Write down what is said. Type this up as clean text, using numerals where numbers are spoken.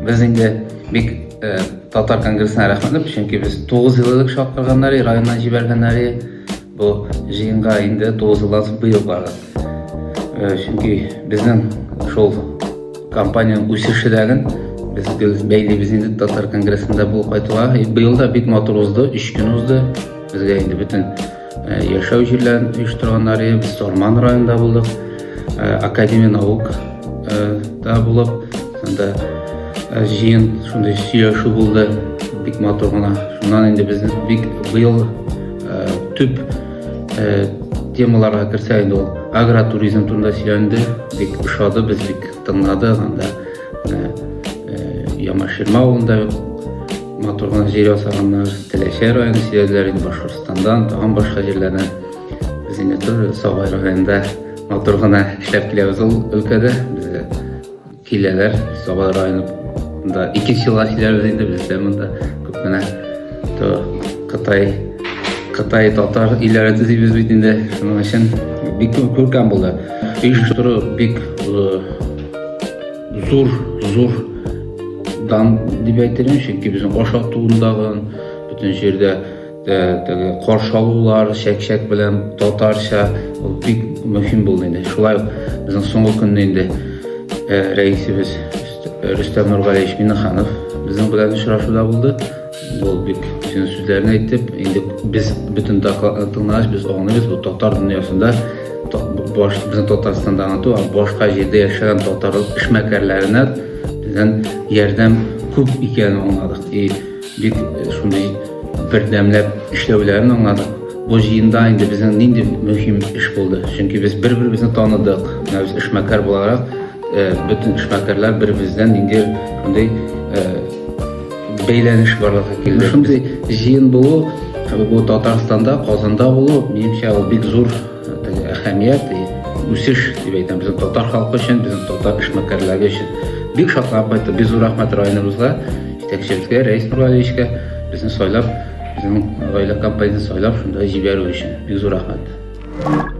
Без инде бик татар конгрессына рәхмәтле, чөнки без 9 ел элек чакырганнар, районнан җибәргәннәр. Бу җыенга инде 9 елдан соң быел бардык. Чөнки безнең шул компаниянең үсеше дәген без гел бәйлибез инде татар конгрессында булып кайтуга. Быел да бик матур узды, 3 көн узды. Безгә инде бөтен яшәү җирләрен оештырганнар. Без Сарман районында булдык. Академия наук да булып, анда җыен шундый сөйләшү булды, бик матур гына. Шуннан инде безнең бик быел төп темаларга керсә инде ул агротуризм турында сөйләнде, бик ошады, без бик тыңладык анда. Ямаширма авылында матур гына җир ясаганнар, Теләче районы сөйләделәр инде Башкортстаннан, тагын башка җирләрдән. Без инде тоже Сабай районында матур гына эшләп киләбез ул өлкәдә. Безгә киләләр Саба районында икенче елга киләбез инде без дә монда күп кенә то Кытай Кытай татар өйләре төзибез бит инде. Шуның өчен бик күп күркәм булды. Оештыру бик зур зур дан дип әйтер идем, чөнки безнең ашатуындагы бөтен җирдә теге каршы алулар, чәк-чәк белән татарча, ул бик мөһим булды инде. Шулай ук безнең соңгы көнне инде рәисебез Рөстәм Нургалиевич Миннеханов безнең белән очрашуда булды. Ул бик үзенең сүзләрен әйтеп, инде без бөтен докладны тыңлагач, без аңлыйбыз, бу татар дөньясында баш, безнең Татарстанда гына түгел, башка җирдә яшәгән татар эшмәкәрләренә бездән ярдәм күп икәнен аңладык. И бик шундый бердәмләп эшләүләрен аңладык. Бу җыенда инде безнең нинди мөһим эш булды. Чөнки без бер-беребезне таныдык. Менә без эшмәкәр буларак, бөтен эшмәкәрләр бер-беребездән нинди шундый бәйләнеш барлыкка килде. Шундый җыен булу, бу Татарстанда, Казанда булу, минемчә, ул бик зур әһәмият, үсеш дип әйтәм, безнең татар халкы өчен, безнең татар эшмәкәрләре өчен. Бик шатланып кайттык. Бик зур рәхмәт районыбызга, җитәкчебезгә, Рәис Нургалиевичка безне сайлап, безнең гаилә компаниясен сайлап, шунда җибәрү өчен. Бик зур рәхмәт.